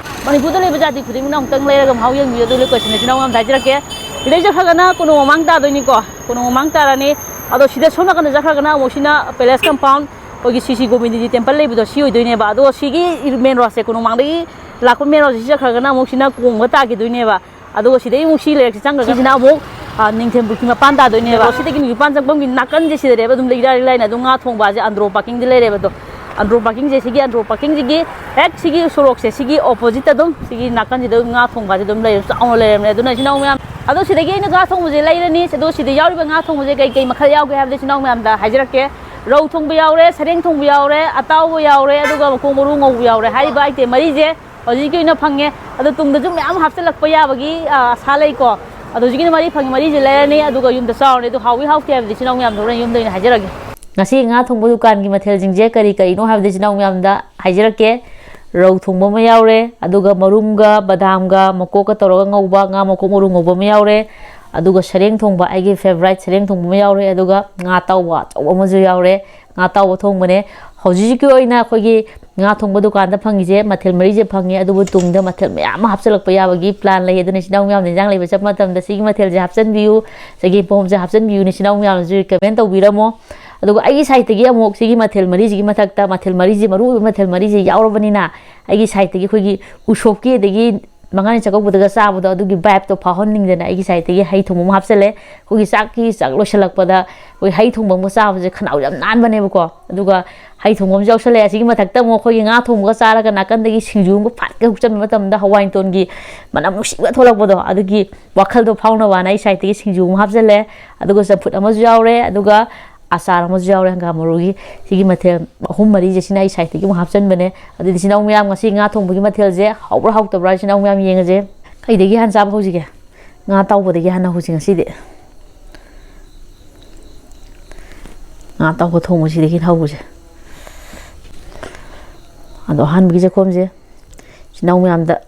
ꯃꯅꯤꯄꯨꯔꯗ ꯂꯩꯕ ꯖꯥꯇꯤ ꯈꯨꯗꯤꯡꯃꯛꯅ ꯑꯃꯨꯛꯇꯪ ꯂꯩꯔꯒ ꯃꯍꯥꯎ ꯌꯦꯡꯕꯤꯌꯨ꯫ ꯑꯗꯨ ꯂꯣꯀꯦꯁꯟꯁꯦ ꯏꯆꯤꯟ ꯏꯅꯥꯎ ꯃꯌꯥꯝꯗ ꯍꯥꯏꯖꯔꯛꯀꯦ꯫ ꯁꯤꯗꯩ ꯆꯠꯈ꯭ꯔꯒꯅ ꯀꯣꯅꯨꯡ ꯃꯃꯥꯡ ꯇꯥꯗꯣꯏꯅꯤꯀꯣ, ꯀꯣꯅꯨꯡ ꯃꯃꯥꯡ ꯇꯥꯔꯅꯤ꯫ ꯑꯗꯣ ꯁꯤꯗ ꯁꯣꯝ ꯅꯥꯀꯟꯗ ꯆꯠꯈ꯭ꯔꯒꯅ ꯑꯃꯨꯛ ꯁꯤꯅ ꯄꯦꯂꯦꯁ ꯀꯝꯄꯥꯎꯟ, ꯑꯩꯈꯣꯏꯒꯤ ꯁ꯭ꯔꯤ ꯁ꯭ꯔꯤ ꯒꯣꯕꯤꯟꯗꯖꯤ ꯇꯦꯝꯄꯜ ꯂꯩꯕꯗꯣ, ꯁꯤ ꯑꯣꯏꯗꯣꯏꯅꯦꯕ꯫ ꯑꯗꯣ ꯁꯤꯒꯤ ꯃꯦꯟ ꯔꯣꯗꯁꯦ, ꯀꯣꯅꯨꯡ ꯃꯃꯥꯡꯗꯒꯤ ꯂꯥꯛꯄ ꯃꯦꯟ ꯔꯣꯗꯁꯤ ꯆꯠꯈ꯭ꯔꯒꯅ ꯑꯃꯨꯛ ꯁꯤꯅ ꯀꯣꯡꯕ ꯇꯥꯈꯤꯗꯣꯏꯅꯦꯕ꯫ ꯑꯗꯨꯒ ꯁꯤꯗꯩ ꯑꯃꯨꯛ ꯁꯤ ꯂꯩꯔꯛꯁꯤ ꯆꯪꯈ꯭ꯔꯒ ꯁꯤꯁꯤꯅ ꯑꯃꯨꯛ, ꯑ, ꯅꯤꯡꯊꯦꯝ ꯄꯨꯈ꯭ꯔꯤ ꯃꯄꯥꯟ ꯇꯥꯗꯣꯏꯅꯦꯕ꯫ ꯁꯤꯗꯒꯤ ꯅꯤꯄꯥꯟ ꯆꯪꯐꯝꯒꯤ ꯅꯥꯀꯟꯁꯦ ꯁꯤꯗꯅꯦꯕ ꯑꯗꯨꯝ ꯏꯔꯥꯏ ꯂꯥꯏꯅ ꯑꯗꯨꯝ ꯉꯥ ꯊꯣꯡꯕ ꯍꯥꯏꯁꯦ ꯑꯟꯗ꯭ꯔꯣ ꯄꯥꯔꯀꯤꯡꯗꯤ ꯂꯩꯔꯦꯕ꯫ ꯑꯗꯣ ꯑꯟꯗ꯭ꯔꯣ ꯄꯥꯔꯀꯤꯡꯁꯦ, ꯁꯤꯒꯤ ꯑꯟꯗ꯭ꯔꯣ ꯄꯥꯔꯀꯤꯡꯁꯤꯒꯤ ꯍꯦꯛ ꯁꯤꯒꯤ ꯁꯣꯔꯣꯛꯁꯦ, ꯁꯤꯒꯤ ꯑꯣꯄꯣꯖꯤꯠꯇ ꯑꯗꯨꯝ ꯁꯤꯒꯤ ꯅꯥꯀꯟꯁꯤꯗ ꯑꯗꯨꯝ ꯉꯥ ꯊꯣꯡꯕ ꯍꯥꯏꯁꯦ ꯑꯗꯨꯝ ꯂꯩꯔꯦ, ꯆꯥꯎꯅ ꯂꯩꯔꯝꯅꯦ꯫ ꯑꯗꯨꯅ ꯏꯆꯤꯟ ꯏꯅꯥꯎ ꯃꯌꯥꯝ, ꯑꯗꯣ ꯁꯤꯗꯒꯤ ꯑꯩꯅ ꯉꯥ ꯊꯣꯡꯕꯁꯦ ꯂꯩꯔꯅꯤ꯫ ꯑꯗꯣ ꯁꯤꯗ ꯌꯥꯎꯔꯤꯕ ꯉꯥ ꯊꯣꯡꯕꯁꯦ ꯀꯩ ꯀꯩ ꯃꯈꯜ ꯌꯥꯎꯒꯦ ꯍꯥꯏꯕꯗꯣ ꯏꯆꯤꯟ ꯏꯅꯥꯎ ꯃꯌꯥꯝꯗ ꯍꯥꯏꯖꯔꯛꯀꯦ꯫ ꯔꯧ ꯊꯣꯡꯕ ꯌꯥꯎꯔꯦ, ꯁꯔꯦꯡ ꯊꯣꯡꯕ ꯌꯥꯎꯔꯦ, ꯑꯇꯥꯎꯕ ꯌꯥꯎꯔꯦ, ꯑꯗꯨꯒ ꯃꯈꯣꯡ ꯃꯔꯨ ꯉꯧꯕ ꯌꯥꯎꯔꯦ꯫ ꯍꯥꯏꯔꯤꯕ ꯑꯥꯏꯇꯦꯝ ꯃꯔꯤꯁꯦ ꯍꯧꯖꯤꯛꯀꯤ ꯑꯣꯏꯅ ꯐꯪꯉꯦ꯫ ꯑꯗꯣ ꯇꯨꯡꯗꯁꯨ ꯃꯌꯥꯝ ꯍꯥꯞꯆꯤꯜꯂꯛꯄ ꯌꯥꯕꯒꯤ, ꯑ, ꯑꯁꯥ ꯂꯩꯀꯣ꯫ ꯑꯗꯣ ꯍꯧꯖꯤꯛꯀꯤꯗꯤ ꯃꯔꯤ ꯐꯪꯉꯦ, ꯃꯔꯤꯁꯦ ꯂꯩꯔꯅꯤ, ꯑꯗꯨꯒ ꯌꯨꯝꯗ ꯆꯥꯔꯅꯤ꯫ ꯑꯗꯣ ꯍꯥꯎꯏ ꯍꯥꯎꯇꯦ ꯍꯥꯏꯕꯗꯤ ꯏꯆꯤꯟ ꯏꯅꯥꯎ ꯃꯌꯥꯝꯗ ꯍꯣꯔꯦꯟ ꯌꯨꯝꯗ ꯑꯣꯏꯅ ꯍꯥꯏꯖꯔꯒꯦ꯫ ꯉꯁꯤ ꯉꯥ ꯊꯣꯡꯕ ꯗꯨꯀꯥꯟꯒꯤ ꯃꯊꯦꯜꯁꯤꯡꯁꯦ ꯀꯔꯤ ꯀꯔꯤꯅꯣ ꯍꯥꯏꯕꯗꯤ ꯏꯆꯤꯟ ꯏꯅꯥꯎ ꯃꯌꯥꯝꯗ ꯍꯥꯏꯖꯔꯛꯀꯦ꯫ ꯔꯧ ꯊꯣꯡꯕ ꯑꯃ ꯌꯥꯎꯔꯦ, ꯑꯗꯨꯒ ꯃꯔꯨꯝꯒ ꯕꯗꯥꯝꯒ ꯃꯀꯣꯛꯀ ꯇꯧꯔꯒ ꯉꯧꯕ ꯉꯥ ꯃꯀꯣꯛ ꯃꯔꯨ ꯉꯧꯕ ꯑꯃ ꯌꯥꯎꯔꯦ, ꯑꯗꯨꯒ ꯁꯔꯦꯡ ꯊꯣꯡꯕ, ꯑꯩꯒꯤ ꯐꯦꯚꯣꯔꯥꯏꯠ ꯁꯔꯦꯡ ꯊꯣꯡꯕ ꯑꯃ ꯌꯥꯎꯔꯦ, ꯑꯗꯨꯒ ꯉꯥ ꯑꯇꯥꯎꯕ ꯑꯆꯧꯕ ꯑꯃꯁꯨ ꯌꯥꯎꯔꯦ꯫ ꯉꯥ ꯑꯇꯥꯎꯕ ꯊꯣꯡꯕꯅꯦ꯫ ꯍꯧꯖꯤꯛ ꯍꯧꯖꯤꯛꯀꯤ ꯑꯣꯏꯅ ꯑꯩꯈꯣꯏꯒꯤ ꯉꯥ ꯊꯣꯡꯕ ꯗꯨꯀꯥꯟꯗ ꯐꯪꯉꯤꯁꯦ ꯃꯊꯦꯜ ꯃꯔꯤꯁꯦ ꯐꯪꯉꯦ, ꯑꯗꯨꯕꯨ ꯇꯨꯡꯗ ꯃꯊꯦꯜ ꯃꯌꯥꯝ ꯑꯃ ꯍꯥꯞꯆꯤꯜꯂꯛꯄ ꯌꯥꯕꯒꯤ ꯄ꯭ꯂꯥꯟ ꯂꯩ꯫ ꯑꯗꯨꯅ ꯏꯆꯤꯟ ꯏꯅꯥꯎ ꯃꯌꯥꯝꯅ ꯏꯟꯖꯥꯡ ꯂꯩꯕ ꯆꯠꯄ ꯃꯇꯝꯗ ꯁꯤꯒꯤ ꯃꯊꯦꯜꯁꯦ ꯍꯥꯞꯆꯤꯟꯕꯤꯌꯨ, ꯆꯒꯦꯝꯄꯣꯝꯁꯦ ꯍꯥꯞꯆꯤꯟꯕꯤꯌꯨꯅ ꯏꯆꯤꯟ ꯏꯅꯥꯎ ꯃꯌꯥꯝꯅꯁꯨ ꯔꯤꯀꯃꯦꯟ ꯇꯧꯕꯤꯔꯝꯃꯣ꯫ ꯑꯗꯨꯒ ꯑꯩꯒꯤ ꯁꯥꯏꯠꯇꯒꯤ ꯑꯃꯨꯛ ꯁꯤꯒꯤ ꯃꯊꯦꯜ ꯃꯔꯤꯁꯤꯒꯤ ꯃꯊꯛꯇ, ꯃꯊꯦꯜ ꯃꯔꯤꯁꯤ, ꯃꯔꯨ ꯑꯣꯏꯕ ꯃꯊꯦꯜ ꯃꯔꯤꯁꯤ ꯌꯥꯎꯔꯕꯅꯤꯅ, ꯑꯩꯒꯤ ꯁꯥꯏꯠꯇꯒꯤ ꯑꯩꯈꯣꯏꯒꯤ ꯎꯁꯣꯞꯀꯤ ꯑꯗꯒꯤ ꯃꯉꯥꯅꯤ ꯆꯥꯛꯀꯧꯕꯗꯒ ꯆꯥꯕꯗꯣ, ꯑꯗꯨꯒꯤ ꯚꯥꯏꯞꯇꯣ ꯐꯥꯎꯍꯟꯅꯤꯡꯗꯅ ꯑꯩꯒꯤ ꯁꯥꯏꯠꯇꯒꯤ ꯍꯩ ꯊꯣꯡꯕ ꯑꯃ ꯍꯥꯞꯆꯜꯂꯦ꯫ ꯑꯩꯈꯣꯏꯒꯤ ꯆꯥꯛꯀꯤ, ꯆꯥꯛ ꯂꯣꯏꯁꯤꯜꯂꯛꯄꯗ ꯑꯩꯈꯣꯏ ꯍꯩ ꯊꯣꯡꯕ ꯑꯃꯒ ꯆꯥꯕꯁꯦ ꯈꯅꯥꯎ ꯌꯥꯝ ꯅꯥꯟꯕꯅꯦꯕꯀꯣ꯫ ꯑꯗꯨꯒ ꯍꯩ ꯊꯣꯡꯕ ꯑꯃꯁꯨ ꯌꯥꯎꯁꯜꯂꯦ꯫ ꯑꯁꯤꯒꯤ ꯃꯊꯛꯇ ꯑꯃꯨꯛ ꯑꯩꯈꯣꯏꯒꯤ ꯉꯥ ꯊꯣꯡꯕꯒ ꯆꯥꯔꯒ ꯅꯥꯀꯟꯗꯒꯤ ꯁꯤꯡꯖꯨ ꯑꯃꯒ ꯐꯠꯀ ꯍꯨꯞꯆꯟꯕ ꯃꯇꯝꯗ ꯍꯋꯥꯏꯇꯣꯟꯒꯤ ꯃꯅꯝ ꯅꯨꯡꯁꯤꯕ ꯊꯣꯛꯂꯛꯄꯗꯣ, ꯑꯗꯨꯒꯤ ꯋꯥꯈꯜꯗꯣ ꯐꯥꯎꯅꯕꯅ ꯑꯩ ꯁꯥꯏꯠꯇꯒꯤ ꯁꯤꯡꯖꯨ ꯑꯃ ꯍꯥꯞꯆꯜꯂꯦ꯫ ꯑꯗꯨꯒ ꯆꯝꯐꯨꯠ ꯑꯃꯁꯨ ꯌꯥꯎꯔꯦ, ꯑꯗꯨꯒ ꯑꯆꯥꯔ ꯑꯃꯁꯨ ꯌꯥꯎꯔꯦ ꯍꯪꯒꯥꯝ ꯃꯔꯨꯒꯤ꯫ ꯁꯤꯒꯤ ꯃꯊꯦꯜ ꯑꯍꯨꯝ ꯃꯔꯤꯁꯦ ꯁꯤꯅ ꯑꯩ ꯁꯥꯏꯠꯇꯒꯤ ꯑꯃꯨꯛ ꯍꯥꯞꯆꯟꯕꯅꯦ꯫ ꯑꯗꯨꯗꯤ ꯏꯆꯤꯟ ꯏꯅꯥꯎ ꯃꯌꯥꯝ, ꯉꯁꯤ ꯉꯥ ꯊꯣꯡꯕꯒꯤ ꯃꯊꯦꯜꯁꯦ ꯍꯥꯎꯕ꯭ꯔꯥ ꯍꯥꯎꯇꯕ꯭ꯔꯥ ꯏꯆꯤꯟ ꯏꯅꯥꯎ ꯃꯌꯥꯝ ꯌꯦꯡꯉꯁꯦ꯫ ꯀꯩꯗꯒꯤ ꯍꯥꯟꯅ ꯆꯥꯕ ꯍꯧꯁꯤꯒꯦ? ꯉꯥ ꯑꯇꯥꯎꯕꯗꯒꯤ ꯍꯥꯟꯅ ꯍꯧꯁꯤ ꯉꯁꯤꯗꯤ꯫ ꯉꯥ ꯑꯇꯥꯎꯕ ꯊꯣꯡꯕꯁꯤꯗꯒꯤ ꯍꯧꯕꯁꯦ꯫ ꯑꯗꯣ ꯑꯍꯥꯟꯕꯒꯤ ꯆꯥꯛꯈꯣꯝꯁꯦ ꯏꯆꯤꯟ ꯏꯅꯥꯎ ꯃꯌꯥꯝꯗ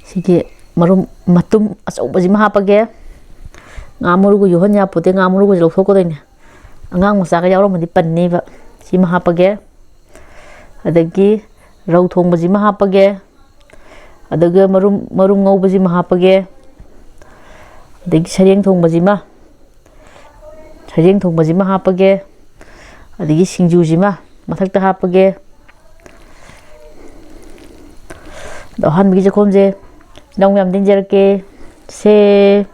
ꯁꯤꯒꯤ ꯃꯔꯨꯝ ꯃꯇꯨꯝ ꯑꯆꯧꯕꯁꯤꯃ ꯍꯥꯞꯄꯒꯦ꯫ ꯉꯥ ꯃꯔꯨꯒ ꯌꯣꯍꯟ ꯌꯥꯄꯣꯠꯇꯦ, ꯉꯥ ꯃꯔꯨꯒꯁꯦ ꯂꯧꯊꯣꯛꯀꯗꯣꯏꯅꯦ꯫ ꯑꯉꯥꯡ ꯃꯆꯥꯒ ꯌꯥꯎꯔꯝꯃꯗꯤ ꯄꯟꯅꯦꯕ꯫ ꯁꯤꯃ ꯍꯥꯞꯄꯒꯦ꯫ ꯑꯗꯒꯤ ꯔꯧ ꯊꯣꯡꯕꯁꯤꯃ ꯍꯥꯞꯄꯒꯦ꯫ ꯑꯗꯨꯒ ꯃꯔꯨꯝ, ꯃꯔꯨꯝ ꯉꯧꯕꯁꯤꯃ ꯍꯥꯞꯄꯒꯦ꯫ ꯑꯗꯒꯤ ꯁꯔꯦꯡ ꯊꯣꯡꯕꯁꯤꯃ, ꯁꯔꯦꯡ ꯊꯣꯡꯕꯁꯤꯃ ꯍꯥꯞꯄꯒꯦ꯫ ꯑꯗꯒꯤ ꯁꯤꯡꯖꯨꯁꯤꯃ ꯃꯊꯛꯇ ꯍꯥꯞꯄꯒꯦ꯫ ꯑꯗꯣ ꯑꯍꯥꯟꯕꯒꯤ ꯆꯥꯛꯈꯣꯝꯁꯦ ꯏꯅꯥꯎ ꯃꯌꯥꯝꯗ ꯏꯟꯖꯔꯛꯀꯦ꯫ ꯁꯦ꯫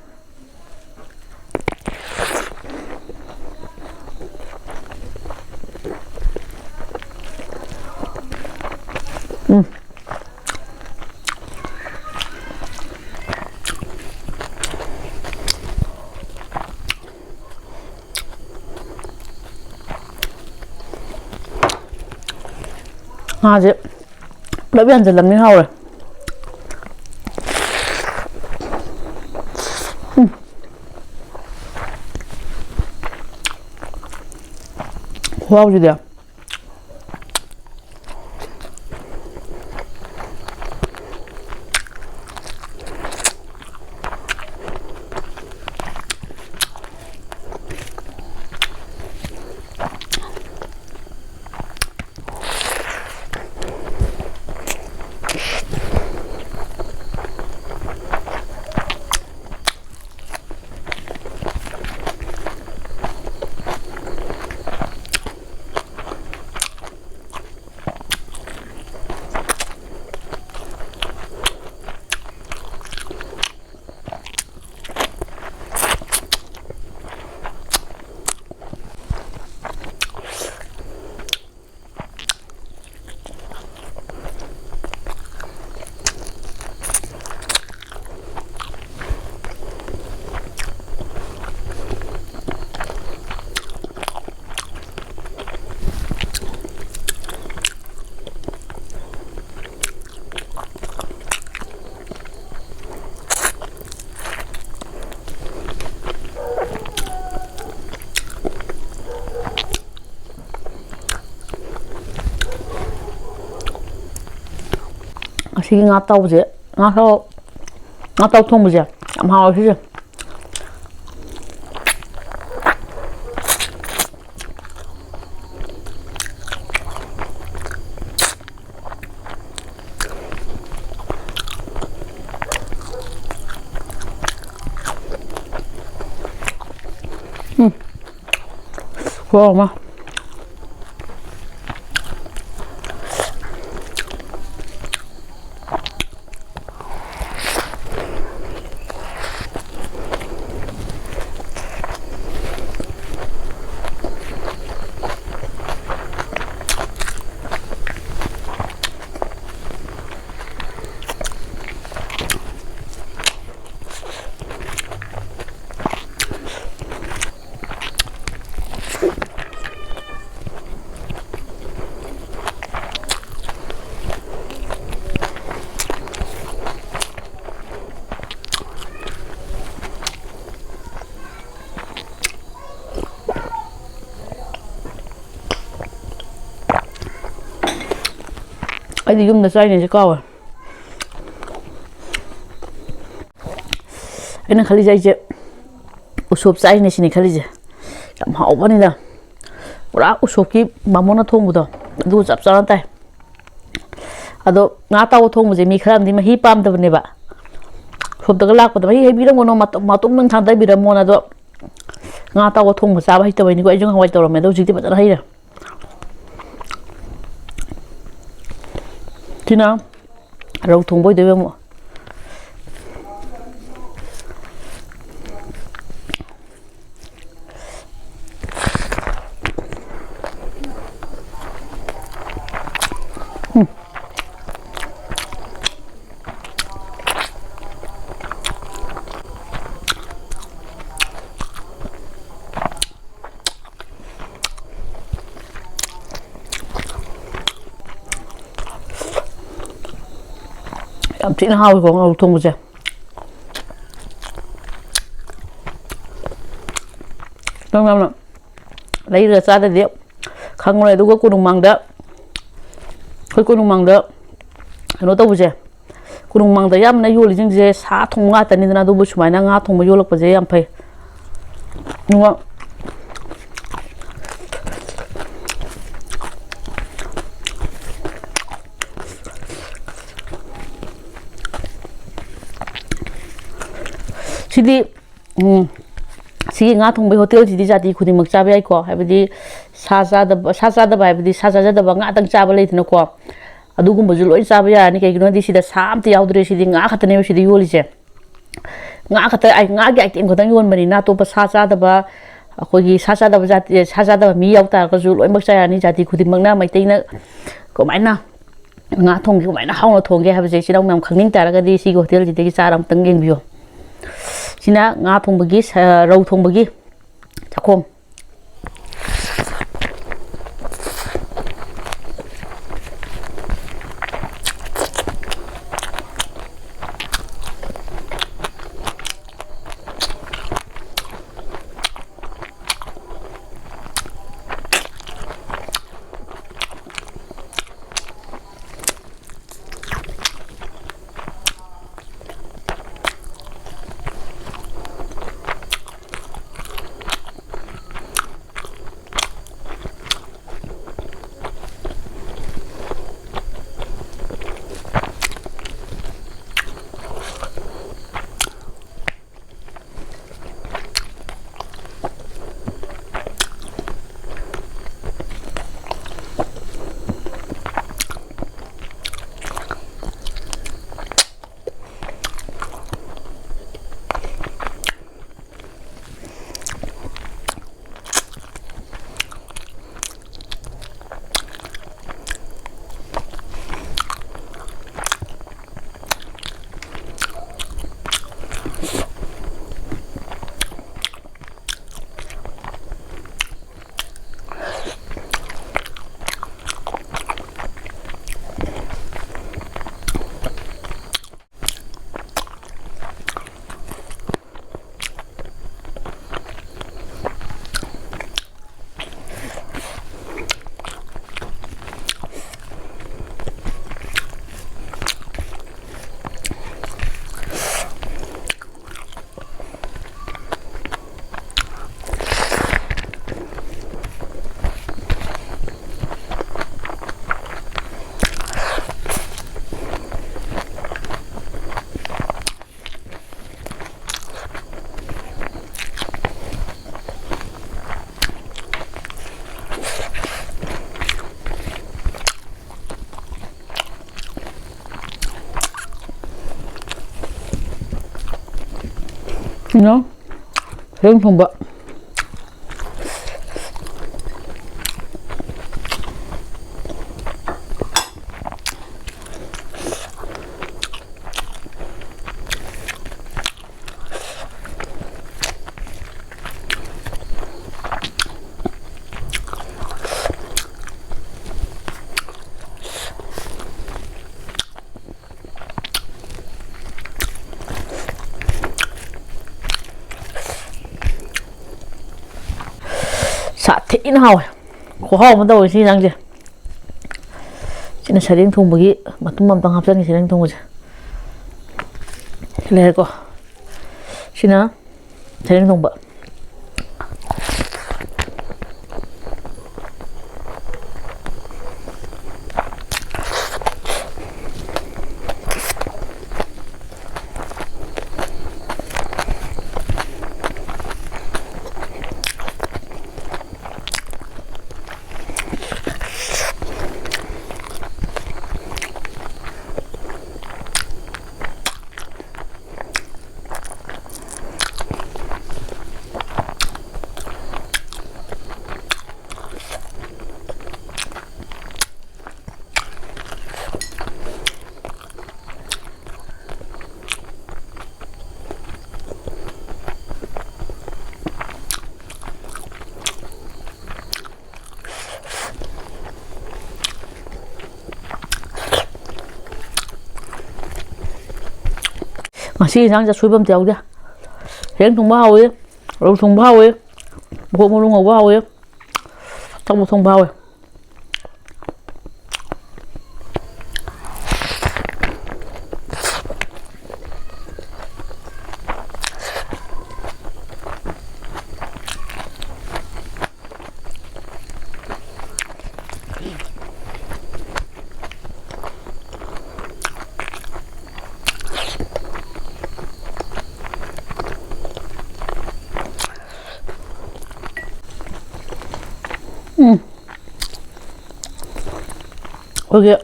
ꯎꯝ꯫ ꯉꯥꯁꯦ ꯄꯨꯂꯞ ꯌꯥꯟꯁꯤꯜꯂꯝꯅꯤ, ꯍꯥꯎꯔꯦ꯫ ꯎꯝ꯫ ꯈꯨꯍꯥꯎꯁꯤꯗꯤ꯫ ꯉꯁꯤꯒꯤ ꯉꯥ ꯑꯇꯥꯎꯕꯁꯦ, ꯉꯥ ꯑꯇꯥꯎ-, ꯉꯥ ꯑꯇꯥꯎ ꯊꯣꯡꯕꯁꯦ ꯌꯥꯝ ꯍꯥꯎꯋꯦ ꯁꯤꯁꯦ꯫ ꯎꯝ꯫ ꯈꯨꯍꯥꯎ ꯑꯃ꯫ ꯑꯩꯗꯤ ꯌꯨꯝꯗ ꯆꯥꯏꯅꯦꯁꯦ ꯀꯥꯎꯋꯦ꯫ ꯑꯩꯅ ꯈꯜꯂꯤꯁꯦ ꯑꯩꯁꯦ ꯎꯁꯣꯞ ꯆꯥꯏꯅꯦ ꯁꯤꯅꯤ ꯈꯜꯂꯤꯁꯦ꯫ ꯌꯥꯝ ꯍꯥꯎꯕꯅꯤꯗ꯫ ꯄꯨꯔꯥ ꯎꯁꯣꯞꯀꯤ ꯕꯥꯃꯣꯟꯅ ꯊꯣꯡꯕꯗꯣ ꯑꯗꯨ ꯆꯞ ꯆꯥꯅ ꯇꯥꯏ꯫ ꯑꯗꯣ ꯉꯥ ꯑꯇꯥꯎꯕ ꯊꯣꯡꯕꯁꯦ ꯃꯤ ꯈꯔ ꯑꯃꯗꯤ ꯃꯍꯤ ꯄꯥꯝꯗꯕꯅꯦꯕ꯫ ꯎꯁꯣꯞꯇꯒ ꯂꯥꯛꯄꯗ ꯃꯍꯤ ꯍꯩꯕꯤꯔꯝꯒꯅꯣ, ꯃꯇꯨꯝ, ꯃꯇꯨꯝꯗꯪ ꯊꯥꯗꯕꯤꯔꯝꯃꯣꯅ꯫ ꯑꯗꯣ ꯉꯥ ꯑꯇꯥꯎꯕ ꯊꯣꯡꯕ ꯆꯥꯕ ꯍꯩꯇꯕꯩꯅꯤꯀꯣ꯫ ꯑꯩꯁꯨ ꯉꯍꯥꯟꯋꯥꯏ ꯇꯧꯔꯝꯃꯦ, ꯑꯗꯣ ꯍꯧꯖꯤꯛꯇꯤ ꯐꯖꯅ ꯍꯩꯔꯦ꯫ ꯁꯤꯅ ꯔꯧ ꯊꯣꯡꯕ ꯑꯣꯏꯗꯣꯏꯕ ꯑꯃꯨꯛ꯫ ꯎꯝ꯫ ꯌꯥꯝ ꯊꯤꯅ ꯍꯥꯎꯋꯤꯀꯣ ꯉꯥ ꯊꯣꯡꯕꯁꯦ꯫ ꯅꯪ ꯌꯥꯝꯅ ꯂꯩꯔꯒ ꯆꯥꯗ꯭ꯔꯗꯤ ꯈꯪꯉꯔꯣꯏ꯫ ꯑꯗꯨꯒ ꯀꯣꯅꯨꯡꯃꯥꯡꯗ, ꯑꯩꯈꯣꯏ ꯀꯣꯅꯨꯡꯃꯥꯡꯗ ꯀꯩꯅꯣ ꯇꯧꯕꯁꯦ, ꯀꯣꯅꯨꯡ ꯃꯥꯡꯗ ꯑꯌꯥꯝꯕꯅ ꯌꯣꯜꯂꯤꯁꯤꯡꯁꯦ ꯁꯥ ꯊꯣꯡꯕ ꯉꯥꯛꯇꯅꯤꯗꯅ, ꯑꯗꯨꯕꯨ ꯁꯨꯃꯥꯏꯅ ꯉꯥ ꯊꯣꯡꯕ ꯌꯣꯜꯂꯛꯄꯁꯦ ꯌꯥꯝ ꯐꯩ꯫ ꯑꯗꯨꯒ ꯁꯤꯗꯤ, ꯎꯝ, ꯁꯤꯒꯤ ꯉꯥ ꯊꯣꯡꯕꯒꯤ ꯍꯣꯇꯦꯜꯁꯤꯗꯤ ꯖꯥꯇꯤ ꯈꯨꯗꯤꯡꯃꯛ ꯆꯥꯕ ꯌꯥꯏꯀꯣ, ꯍꯥꯏꯕꯗꯤ ꯁꯥ ꯆꯥꯗꯕ, ꯁꯥ ꯆꯥꯗꯕ ꯍꯥꯏꯕꯗꯤ ꯁꯥ ꯆꯥꯖꯗꯕ ꯉꯥꯛꯇꯪ ꯆꯥꯕ ꯂꯩꯗꯅꯀꯣ, ꯑꯗꯨꯒꯨꯝꯕꯁꯨ ꯂꯣꯏ ꯆꯥꯕ ꯌꯥꯔꯅꯤ꯫ ꯀꯩꯒꯤꯅꯣ ꯍꯥꯏꯗꯤ ꯁꯤꯗ ꯁꯥ ꯑꯝꯇ ꯌꯥꯎꯗ꯭ꯔꯦ, ꯁꯤꯗꯤ ꯉꯥ ꯈꯛꯇꯅꯦꯕ ꯁꯤꯗ ꯌꯣꯜꯂꯤꯁꯦ꯫ ꯉꯥ ꯈꯛꯇ, ꯑꯩ ꯉꯥꯒꯤ ꯑꯥꯏꯇꯦꯝ ꯈꯛꯇꯪ ꯌꯣꯟꯕꯅꯤꯅ, ꯑꯇꯣꯞꯄ ꯁꯥ ꯆꯥꯗꯕ, ꯑꯩꯈꯣꯏꯒꯤ ꯁꯥ ꯆꯥꯗꯕ ꯖꯥꯇꯤ, ꯁꯥ ꯆꯥꯗꯕ ꯃꯤ ꯌꯥꯎ ꯇꯥꯔꯒꯁꯨ ꯂꯣꯏꯅꯃꯛ ꯆꯥ ꯌꯥꯅꯤ꯫ ꯖꯥꯇꯤ ꯈꯨꯗꯤꯡꯃꯛꯅ ꯃꯩꯇꯩꯅ ꯀꯃꯥꯏꯅ ꯉꯥ ꯊꯣꯡꯒꯦ, ꯀꯃꯥꯏꯅ ꯍꯥꯎꯅ ꯊꯣꯡꯒꯦ ꯍꯥꯏꯕꯁꯦ ꯏꯆꯤꯜ ꯏꯅꯥꯎ ꯃꯌꯥꯝ ꯈꯪꯅꯤꯡ ꯇꯥꯔꯒꯗꯤ ꯁꯤꯒꯤ ꯍꯣꯇꯦꯜꯁꯤꯗꯒꯤ ꯆꯥꯔ ꯑꯃꯨꯛꯇꯪ ꯌꯦꯡꯕꯤꯌꯨ꯫ ꯁꯤꯅ ꯉꯥ ꯊꯣꯡꯕꯒꯤ ꯁ-, ꯔꯧ ꯊꯣꯡꯕꯒꯤ ꯆꯥꯛꯈꯣꯝ꯫ ꯀꯩꯅꯣ? ꯁꯔꯦꯡ ꯊꯣꯡꯕ꯫ ꯁꯥꯊꯤꯅ ꯍꯥꯎꯋꯦ꯫ ꯈꯨꯍꯥꯎ ꯑꯃ ꯇꯧꯋꯦ ꯁꯤ ꯌꯦꯟꯖꯥꯡꯁꯦ꯫ ꯁꯤꯅ ꯁꯔꯦꯡ ꯊꯣꯡꯕꯒꯤ ꯃꯇꯨꯝ ꯑꯝꯇꯪ ꯍꯥꯞꯆꯟꯒꯦ, ꯁꯔꯦꯡ ꯊꯣꯡꯕꯁꯦ꯫ ꯁꯤ ꯂꯩꯔꯦꯀꯣ꯫ ꯁꯤꯅ ꯁꯔꯦꯡ ꯊꯣꯡꯕ꯫ ꯉꯁꯤ ꯌꯦꯟꯁꯥꯡꯁꯦ ꯑꯁꯣꯏꯕ ꯑꯝꯇ ꯌꯥꯎꯗꯦ꯫ ꯆꯦꯡ ꯊꯣꯡꯕ ꯍꯥꯎꯏ, ꯔꯧ ꯊꯣꯡꯕ ꯍꯥꯎꯏ, ꯃꯀꯣꯛ ꯃꯔꯨ ꯉꯧꯕ ꯍꯥꯎꯏ, ꯑꯇꯥꯎꯕ ꯊꯣꯡꯕ ꯍꯥꯎꯏ꯫ ꯎꯝ꯫ ꯑꯩꯈꯣꯏꯒꯤ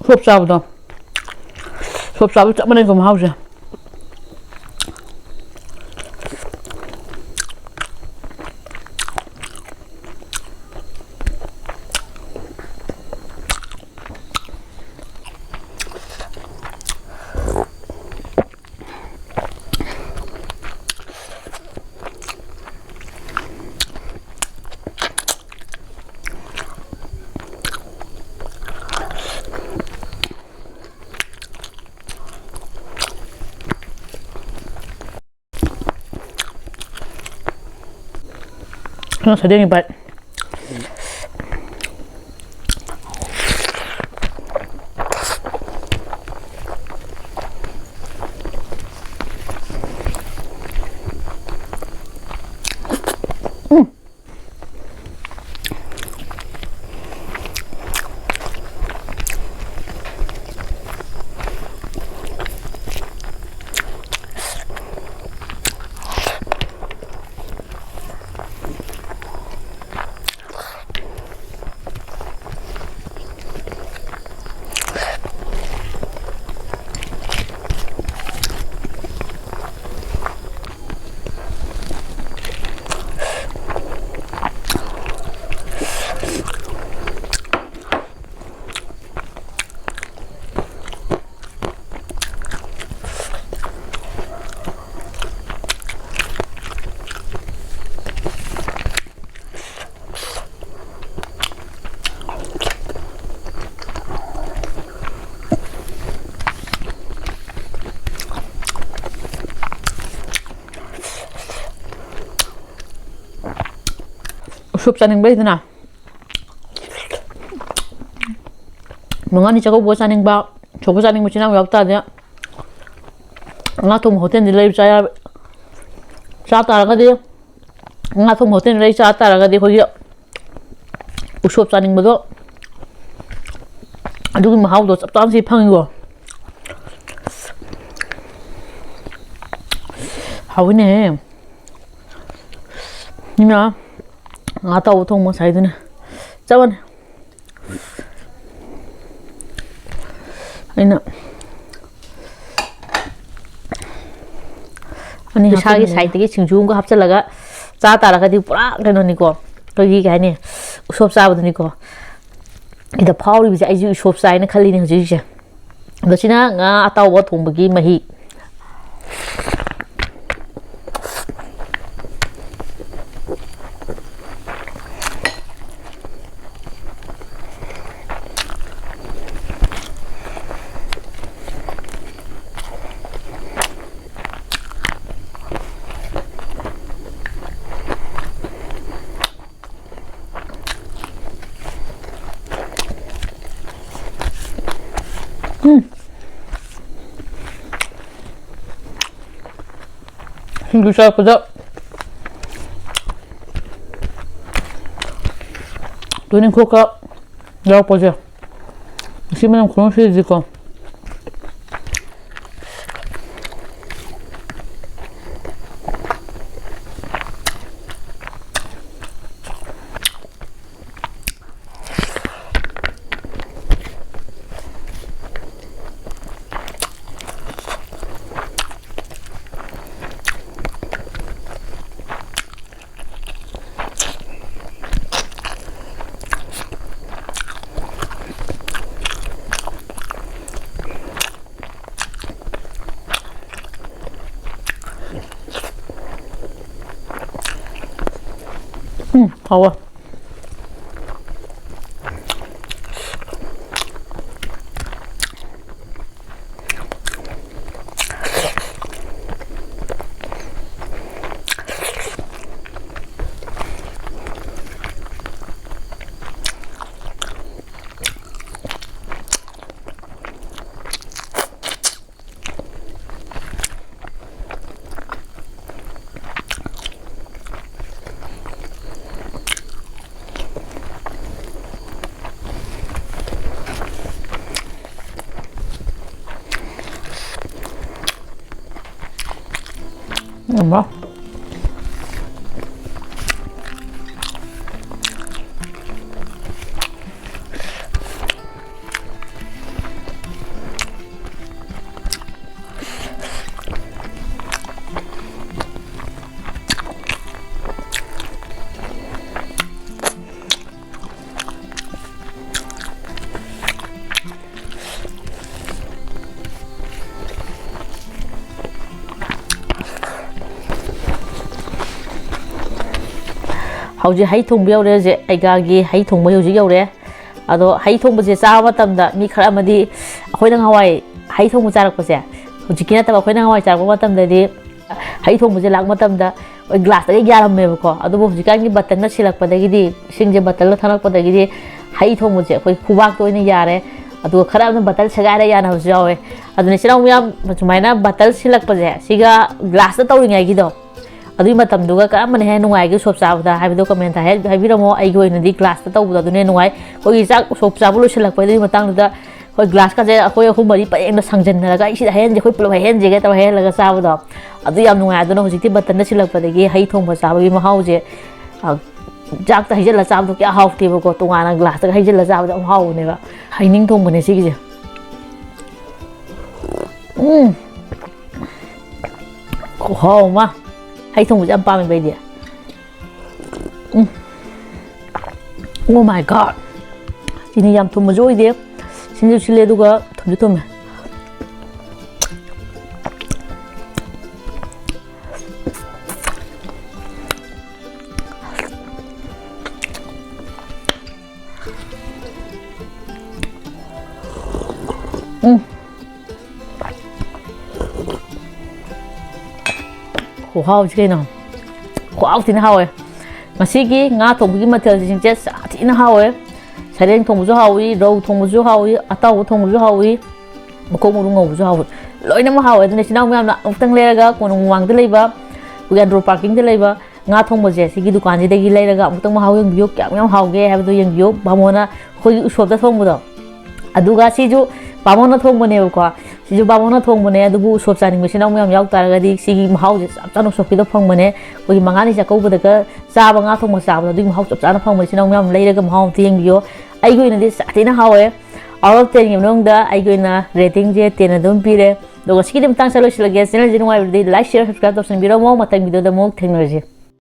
ꯁꯣꯞ ꯆꯥꯕꯗꯣ, ꯁꯣꯞ ꯆꯥꯕ ꯆꯞ ꯃꯥꯟꯅꯩꯀꯣ ꯃꯍꯥꯎꯁꯦ꯫ ꯉꯁꯥꯏꯗꯩ ꯚꯥꯏ꯫ ꯎꯁꯣꯞ ꯆꯥꯅꯤꯡꯕꯩꯗꯨꯅ ꯃꯉꯥꯅꯤ ꯆꯥꯛꯀꯧꯕ ꯆꯥꯅꯤꯡꯕ, ꯎꯁꯣꯞꯄꯨ ꯆꯥꯅꯤꯡꯕ ꯏꯆꯤꯟ ꯏꯅꯥꯎ ꯌꯥꯎ ꯇꯥꯔꯗꯤ, ꯉꯥ ꯊꯣꯡꯕ ꯍꯣꯇꯦꯜꯗꯤ ꯂꯩ ꯆꯥ ꯌꯥ-, ꯆꯥ ꯇꯥꯔꯒꯗꯤ, ꯉꯥ ꯊꯣꯡꯕ ꯍꯣꯇꯦꯜꯗ ꯂꯩ ꯆꯥ ꯇꯥꯔꯒꯗꯤ ꯑꯩꯈꯣꯏꯒꯤ ꯎꯁꯣꯞ ꯆꯥꯅꯤꯡꯕꯗꯣ ꯑꯗꯨꯒꯤ ꯃꯍꯥꯎꯗꯣ ꯆꯞ ꯆꯥꯅ ꯁꯤ ꯐꯪꯉꯤꯀꯣ꯫ ꯍꯥꯎꯋꯤꯅꯦꯍꯦ꯫ ꯏꯃꯥ, ꯉꯥ ꯑꯇꯥꯎꯕ ꯊꯣꯡꯕ ꯉꯁꯥꯏꯗꯨꯅ ꯆꯞ ꯃꯥꯟꯅꯩ꯫ ꯑꯩꯅ ꯑꯅꯤ ꯏꯁꯥꯒꯤ ꯍꯥꯞꯆꯤꯟꯕꯅꯦ꯫ ꯁꯥꯏꯠꯇꯒꯤ ꯁꯤꯡꯖꯨ ꯑꯃꯒ ꯍꯥꯞꯆꯤꯜꯂꯒ ꯆꯥ ꯇꯥꯔꯒꯗꯤ ꯄꯨꯔꯥ ꯀꯩꯅꯣꯅꯤꯀꯣ, ꯑꯩꯈꯣꯏꯒꯤ ꯀꯩ ꯍꯥꯏꯅꯤ, ꯎꯁꯣꯞ ꯆꯥꯕꯗꯨꯅꯤꯀꯣ꯫ ꯁꯤꯗ ꯐꯥꯎꯔꯤꯕꯁꯦ ꯑꯩꯁꯨ ꯎꯁꯣꯞ ꯆꯥꯏꯅ ꯈꯜꯂꯤꯅꯦ ꯍꯧꯖꯤꯛ ꯍꯧꯖꯤꯛꯁꯦ꯫ ꯑꯗꯣ ꯁꯤꯅ ꯉꯥ ꯑꯇꯥꯎꯕ ꯊꯣꯡꯕꯒꯤ ꯃꯍꯤ꯫ ꯎꯝ꯫ ꯁꯤꯡꯖꯨ ꯆꯥꯔꯛꯄꯗ ꯇꯨꯅꯤꯡꯈꯣꯛꯀ ꯌꯥꯎꯔꯛꯄꯁꯦ꯫ ꯉꯁꯤ ꯃꯅꯝ ꯈꯨꯅꯨꯡꯁꯤꯗꯤꯀꯣ꯫ ꯎꯝ, ꯍꯥꯎꯋꯦ꯫ ꯎꯝ꯫ ꯍꯧꯖꯤꯛ ꯍꯩ ꯊꯣꯡꯕ ꯌꯧꯔꯦ꯫ ꯍꯧꯖꯤꯛ ꯑꯩꯒꯥꯒꯤ ꯍꯩ ꯊꯣꯡꯕ ꯍꯧꯖꯤꯛ ꯌꯧꯔꯦ꯫ ꯑꯗꯣ ꯍꯩ ꯊꯣꯡꯕꯁꯦ ꯆꯥꯕ ꯃꯇꯝꯗ ꯃꯤ ꯈꯔ ꯑꯃꯗꯤ, ꯑꯩꯈꯣꯏꯅ ꯉꯍꯥꯟꯋꯥꯏ ꯍꯩ ꯊꯣꯡꯕ ꯆꯥꯔꯛꯄꯁꯦ, ꯍꯧꯖꯤꯛꯀꯤ ꯅꯠꯇꯕ, ꯑꯩꯈꯣꯏꯅ ꯉꯍꯥꯟꯋꯥꯏ ꯆꯥꯔꯛꯄ ꯃꯇꯝꯗꯗꯤ ꯍꯩ ꯊꯣꯡꯕꯁꯦ ꯂꯥꯛꯄ ꯃꯇꯝꯗ ꯑꯩꯈꯣꯏ ꯒ꯭ꯂꯥꯁꯇꯒ ꯌꯥꯔꯝꯃꯦꯕꯀꯣ꯫ ꯑꯗꯨꯕꯨ ꯍꯧꯖꯤꯛꯀꯥꯟꯒꯤ ꯕꯇꯟꯅ ꯁꯤꯜꯂꯛꯄꯗꯒꯤꯗꯤ, ꯏꯁꯤꯡꯁꯦ ꯕꯇꯜꯗ ꯊꯛꯂꯛꯄꯗꯒꯤꯗꯤ ꯍꯩ ꯊꯣꯡꯕꯁꯦ ꯑꯩꯈꯣꯏ ꯈꯨꯕꯥꯛꯇ ꯑꯣꯏꯅ ꯌꯥꯔꯦ꯫ ꯑꯗꯨꯒ ꯈꯔ ꯑꯃꯅ ꯕꯇꯜ ꯁꯦꯒꯥꯏꯔ ꯌꯥꯅꯕꯁꯨ ꯌꯥꯎꯋꯦ꯫ ꯑꯗꯨꯅ ꯏꯆꯤꯟ ꯏꯅꯥꯎ ꯃꯌꯥꯝ, ꯁꯨꯃꯥꯏꯅ ꯕꯇꯜ ꯁꯤꯜꯂꯛꯄꯁꯦ, ꯁꯤꯒ ꯒ꯭ꯂꯥꯁꯇ ꯇꯧꯔꯤꯉꯩꯒꯤꯗꯣ, ꯑꯗꯨꯒꯤ ꯃꯇꯝꯗꯨꯒ ꯀꯔꯝꯕꯅ ꯍꯦꯟꯅ ꯅꯨꯡꯉꯥꯏꯒꯦ ꯎꯁꯣꯞ ꯆꯥꯕꯗ ꯍꯥꯏꯕꯗꯣ ꯀꯃꯦꯟꯇ ꯍꯥꯏ-, ꯍꯥꯏꯕꯤꯔꯝꯃꯣ꯫ ꯑꯩꯒꯤ ꯑꯣꯏꯅꯗꯤ ꯒ꯭ꯂꯥꯁꯇ ꯇꯧꯕꯗꯣ ꯑꯗꯨꯅ ꯍꯦꯟꯅ ꯅꯨꯡꯉꯥꯏ꯫ ꯑꯩꯈꯣꯏꯒꯤ ꯆꯥꯛ ꯎꯁꯣꯞ ꯆꯥꯕ ꯂꯣꯏꯁꯤꯜꯂꯛꯄꯩ ꯑꯗꯨꯒꯤ ꯃꯇꯥꯡꯗꯨꯗ ꯑꯩꯈꯣꯏ ꯒ꯭ꯂꯥꯁꯀꯁꯦ ꯑꯩꯈꯣꯏ ꯑꯍꯨꯝ ꯃꯔꯤ ꯄꯔꯦꯡꯗ ꯁꯥꯡꯖꯟꯅꯔꯒ, "ꯑꯩ ꯁꯤꯗ ꯍꯩꯍꯟꯁꯦ, ꯑꯩꯈꯣꯏ ꯄꯨꯂꯞ ꯍꯩꯍꯟꯁꯦꯒ" ꯇꯧꯔ ꯍꯩꯍꯜꯂꯒ ꯆꯥꯕꯗꯣ, ꯑꯗꯨ ꯌꯥꯝ ꯅꯨꯡꯉꯥꯏ꯫ ꯑꯗꯨꯅ ꯍꯧꯖꯤꯛꯇꯤ ꯕꯇꯟꯗ ꯁꯤꯜꯂꯛꯄꯗꯒꯤ ꯍꯩ ꯊꯣꯡꯕ ꯆꯥꯕꯒꯤ ꯃꯍꯥꯎꯁꯦ, ꯑ, ꯆꯥꯛꯇ ꯍꯩꯖꯤꯜꯂ ꯆꯥꯕꯗꯣ ꯀꯌꯥ ꯍꯥꯎꯇꯦꯕꯀꯣ, ꯇꯣꯉꯥꯟꯅ ꯒ꯭ꯂꯥꯁꯇꯒ ꯍꯩꯖꯤꯜꯂ ꯆꯥꯕꯗꯣ ꯌꯥꯝ ꯍꯥꯎꯕꯅꯦꯕ꯫ ꯍꯩꯅꯤꯡ ꯊꯣꯡꯕꯅꯦ ꯁꯤꯒꯤꯁꯦ꯫ ꯎꯝ꯫ ꯈꯨꯍꯥꯎ ꯑꯃ꯫ ꯍꯩ ꯊꯣꯡꯕꯁꯦ ꯌꯥꯝ ꯄꯥꯝꯃꯦꯕ ꯑꯩꯗꯤ꯫ ꯎꯝ꯫ Oh my God! ꯆꯤꯅꯤ ꯌꯥꯝ ꯊꯨꯝꯕꯁꯨ ꯑꯣꯏꯗꯦ꯫ ꯁꯤꯟꯁꯨ ꯁꯤꯜꯂꯦ ꯑꯗꯨꯒ ꯊꯨꯝꯁꯨ ꯊꯨꯝꯃꯦ꯫ ꯎꯝ꯫ ꯈꯨꯍꯥꯎꯁꯤ ꯀꯩꯅꯣ? ꯈꯨꯍꯥꯎ ꯊꯤꯅ ꯍꯥꯎꯋꯦ꯫ ꯉꯁꯤꯒꯤ ꯉꯥ ꯊꯣꯡꯕꯒꯤ ꯃꯊꯦꯜꯁꯤꯡꯁꯦ ꯁꯥꯊꯤꯅ ꯍꯥꯎꯋꯦ꯫ ꯁꯔꯦꯡ ꯊꯣꯡꯕꯁꯨ ꯍꯥꯎꯏ, ꯔꯧ ꯊꯣꯡꯕꯁꯨ ꯍꯥꯎꯏ, ꯑꯇꯥꯎꯕ ꯊꯣꯡꯕꯁꯨ ꯍꯥꯎꯏ, ꯃꯀꯣꯛ ꯃꯔꯨ ꯉꯧꯕꯁꯨ ꯍꯥꯎꯏ꯫ ꯂꯣꯏꯅꯃꯛ ꯍꯥꯎꯋꯦ꯫ ꯑꯗꯨꯅ ꯏꯆꯤꯟ ꯏꯅꯥꯎ ꯃꯌꯥꯝꯅ ꯑꯃꯨꯛꯇꯪ ꯂꯩꯔꯒ ꯀꯣꯅꯨꯡ ꯃꯃꯥꯡꯗ ꯂꯩꯕ, ꯑꯩꯈꯣꯏꯒꯤ ꯑꯟꯗ꯭ꯔꯣ ꯄꯥꯔꯀꯤꯡꯗ ꯂꯩꯕ ꯉꯥ ꯊꯣꯡꯕꯁꯦ ꯁꯤꯒꯤ ꯗꯨꯀꯥꯟꯁꯤꯗꯒꯤ ꯂꯩꯔꯒ ꯑꯃꯨꯛꯇꯪ ꯃꯍꯥꯎ ꯌꯦꯡꯕꯤꯌꯨ, ꯀꯌꯥꯝ ꯌꯥꯝ ꯍꯥꯎꯒꯦ ꯍꯥꯏꯕꯗꯨ ꯌꯦꯡꯕꯤꯌꯨ꯫ ꯕꯥꯃꯣꯟꯅ ꯑꯩꯈꯣꯏꯒꯤ ꯎꯁꯣꯞꯇ ꯊꯣꯡꯕꯗꯣ, ꯑꯗꯨꯒ ꯁꯤꯁꯨ ꯕꯥꯃꯣꯟꯅ ꯊꯣꯡꯕꯅꯦꯕꯀꯣ꯫ ꯁꯤꯁꯨ ꯕꯥꯃꯣꯟꯅ ꯊꯣꯡꯕꯅꯦ, ꯑꯗꯨꯕꯨ ꯎꯁꯣꯞ ꯆꯥꯅꯤꯡꯕ ꯏꯆꯤꯟ ꯏꯅꯥꯎ ꯃꯌꯥꯝ ꯌꯥꯎ ꯇꯥꯔꯒꯗꯤ ꯁꯤꯒꯤ ꯃꯍꯥꯎꯁꯦ ꯆꯞ ꯆꯥꯅ ꯎꯁꯣꯞꯀꯤꯗ ꯐꯪꯕꯅꯦ꯫ ꯑꯩꯈꯣꯏꯒꯤ ꯃꯉꯥꯅꯤ ꯆꯥꯛꯀꯧꯕꯗꯒ ꯆꯥꯕ ꯉꯥ ꯊꯣꯡꯕ ꯆꯥꯕꯗꯣ ꯑꯗꯨꯒꯤ ꯃꯍꯥꯎ ꯆꯞ ꯆꯥꯅ ꯐꯪꯕꯅꯦ꯫ ꯏꯆꯤꯟ ꯏꯅꯥꯎ ꯃꯌꯥꯝ ꯂꯩꯔꯒ ꯃꯍꯥꯎ ꯑꯝꯇ ꯌꯦꯡꯕꯤꯌꯣ꯫ ꯑꯩꯒꯤ ꯑꯣꯏꯅꯗꯤ ꯁꯥꯊꯤꯅ ꯍꯥꯎꯋꯦ꯫ Out of ten ꯒꯤ ꯃꯅꯨꯡꯗ ꯑꯩꯒꯤ ꯑꯣꯏꯅ rating ꯁꯦ ten ꯑꯗꯨꯝ ꯄꯤꯔꯦ꯫ ꯑꯗꯨꯒ ꯁꯤꯒꯤꯗꯤ ꯃꯇꯥꯡꯁꯤꯗ ꯂꯣꯏꯁꯤꯜꯂꯒꯦ꯫ Channel ꯁꯦ ꯅꯨꯡꯉꯥꯏꯕꯗꯤ like, share, subscribe ꯇꯧꯁꯟꯕꯤꯔꯝꯃꯣ꯫ ꯃꯊꯪ video ꯗ ꯑꯃꯨꯛ ꯊꯦꯡꯅꯔꯁꯤ꯫